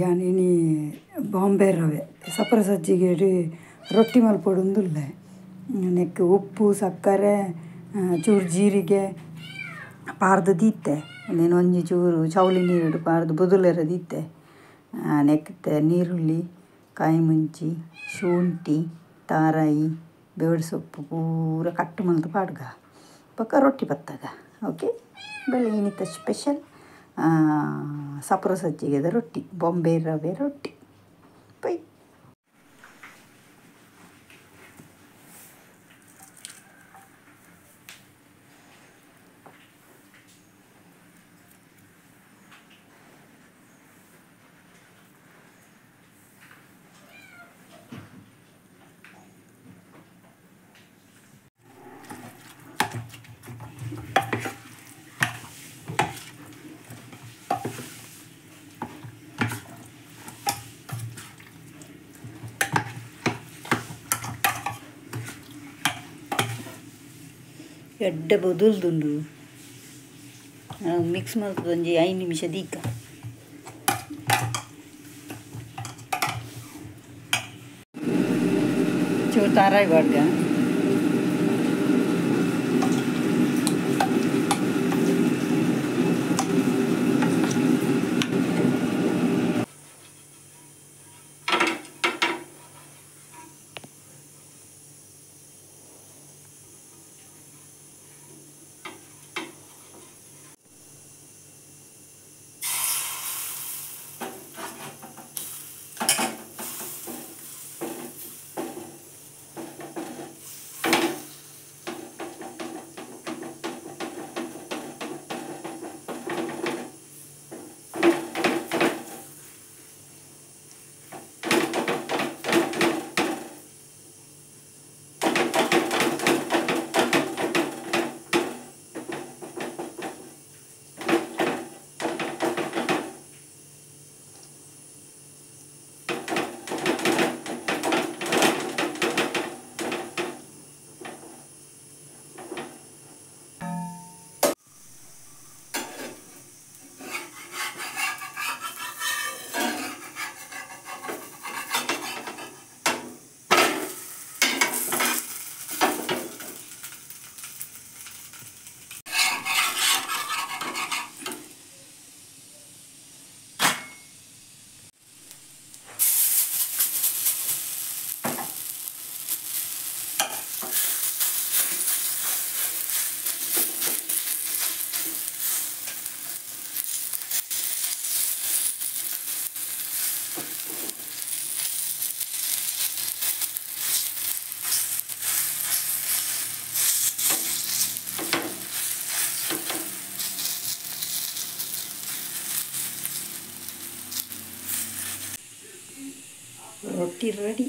ಯಾನ್ ಇನಿ ಬಾಂಬೆ ರವೆ ಸಪುರ ಸಜ್ಜಿಗೆಡ್ ರೊಟ್ಟಿ ಮಲ್ಪೊಡುಂದುಲ್ಲೆ ನೆಕ್ಕ್ ಉಪ್ಪು ಸಕ್ಕರೆ ಚೂರು ಜೀರಿಗೆ ಪಾರ್ದ್ ದೀತೆ ಉಂದೆನ್ ಒಂಜಿ ಚೂರು ಚೌಲಿ ನೀರುಡು ಪಾರ್ದ್ ಬೊದುಲೆರೆ ದೀತೆ ನೆಕ್ಕ್ ನೀರುಳ್ಳಿ ಕಾಯಿ ಮುಂಚಿ ಶುಂಠಿ ತಾರಾಯಿ ಬೇವು ಸೊಪ್ಪು ಪೂರ ಕಟ್ ಮಲ್ತ್ ಪಾಡ್ಗ ಬೊಕ್ಕ ರೊಟ್ಟಿ ಪತ್ತಾಗ ಓಕೆ ಬೆಳೆ ಇನಿತ ಸ್ಪೆಷಲ್ ಸಪುರ ಸಜ್ಜಿಗೆದ ರೊಟ್ಟಿ ಬಾಂಬೆ ರವೆ ರೊಟ್ಟಿ ಬೈ. ಎಡ್ಡೆ ಬೊದುಲ್ದುಂಡು ಮಿಕ್ಸ್ ಮಲ್ತೊಂಜಿ 5 ನಿಮಿಷ ದೀಕ ಚೂರು ತಾರಾಯಿ ಬಾಡ್ಗ Roti ready.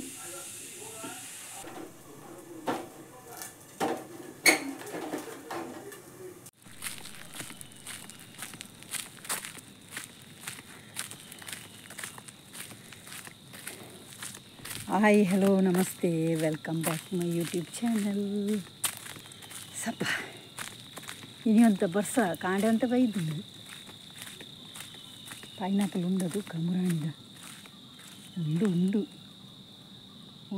Hi hello namaste, welcome back my YouTube channel. ಸಪ್ಪ ಇನಿ ಅಂತ ಬರ್ಸ ಕಾಂಡೆ ಅಂತ ಬೈದು ಪೈನಾಪಲ್ ಉಂಡದು ಕಮುರಾಣಿದ ಉಂಡು ಉಂಡು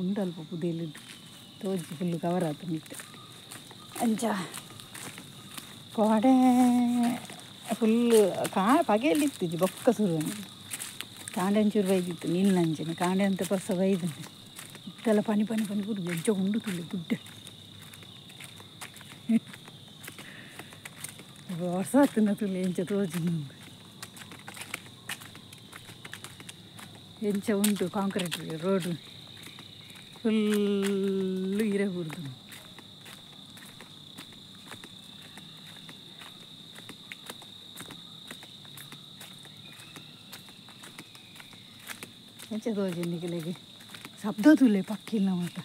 ಉಂಡು ಅಲ್ಪ ಪುದೆಲಿದ್ದು ತೋಜಿ ಫುಲ್ಲು ಕವರ್ ಆತು ನಿತ್ತೆ ಅಂಚ ಕೋಡೆ ಫುಲ್ಲು ಕಾ ಪಗೆಯಲ್ಲಿತ್ತು ಬೊಕ್ಕ ಸುರು ಕಾಂಡೆ ಒಂಚೂರು ಬೈದಿತ್ತು ನಿಲ್ಲಂಚಿನ ಕಾಂಡೆ ಅಂತ ಬರ್ಸ ಬೈದು ಇತ್ತೆಲ್ಲ ಪನಿ ಪನಿ ಪನಿ ಗುಡ್ಡು ಎಂಚ ಉಂಡು ತುಳ್ಳಿ ಗುಡ್ಡೆ ವರ್ಷ ಆತನ ತುಳ್ಳಿ ಎಂಚ ತೋಜಿ ಎಂಚ ಉಂಟು ಕಾಂಕ್ರೀಟ್ ರೋಡು ಫುಲ್ಲು ಇರೆ ಬುಡ್ದು. ಎಂಚ ತೋಜುಂಡು ಶಬ್ದ ತೂಲೆ ಪಕ್ಕಿಲ್ಲ ಮಾತ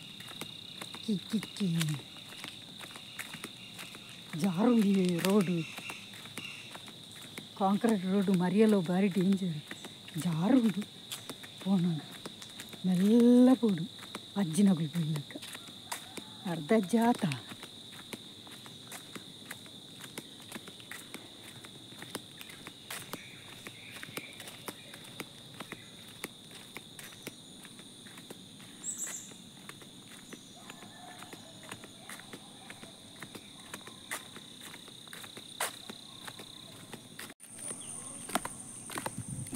ಕಿ ಕಿ ಕಿ ಜಾರುಂಡಿ ರೋಡು ಕಾಂಕ್ರೀಟ್ ರೋಡು ಮರಿಯಲು ಭಾರಿ ಡೇಂಜರ್ ಜಾರುಂಡು ಪೋನಾಗ ಮೆಲ್ಲ ಪೋಡು ಅಜ್ಜಿನಗುಲು ಪೋಯಿಲಕ್ಕ ಅರ್ಧ ಜಾತ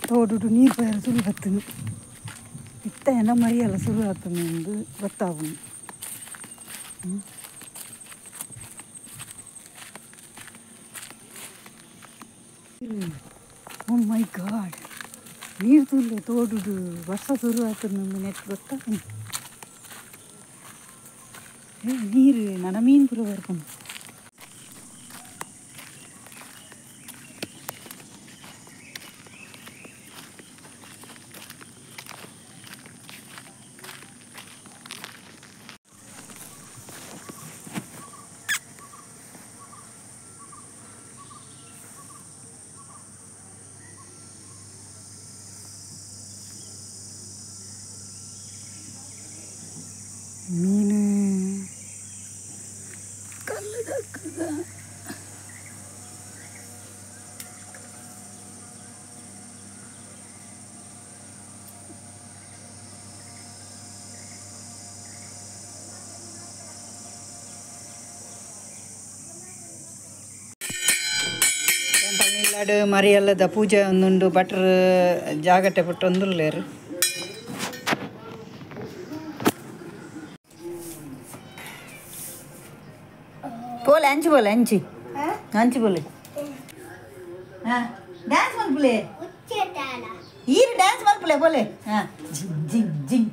ತೋಡುಡು ನೀರು ಪೋಯರ ಸುರು ಬತ್ತುನು ಇತ್ತ ಎನ್ನ ಮರಿಯಲ್ಲ ಸುರು ಆತನು ಎಂದು ಗೊತ್ತಾಗುನು. ಓ ಮೈ ಗಾಡ್ ನೀರು ತುಲ್ಲೆ ತೋಡುಡು ವರ್ಷ ಸುರು ಆತನು ನೆಟ್ ಗೊತ್ತಾಗುನು. ನೀರು ನನ್ನ ಮೀನು ಪೂರ ಬರ್ಕೊಂಡು ಮೀನು ಕಲ್ಲು ದಕ್ಕದ ತಮಿಳ್ನಾಡು ಮರಿಯಲ್ಲದ ಪೂಜೆ ಒಂದುಂಡು ಬಟ್ರ್ ಜಾಗಟೆ ಪುಟ್ಟೊಂದುಲ್ಲೇರು. పోలే అంచి పోలే అంచి అంచి పోలే డాన్స్ మల్పులే ఈరు డాన్స్ మల్పులే పోలే జింగ్ జింగ్ జింగ్.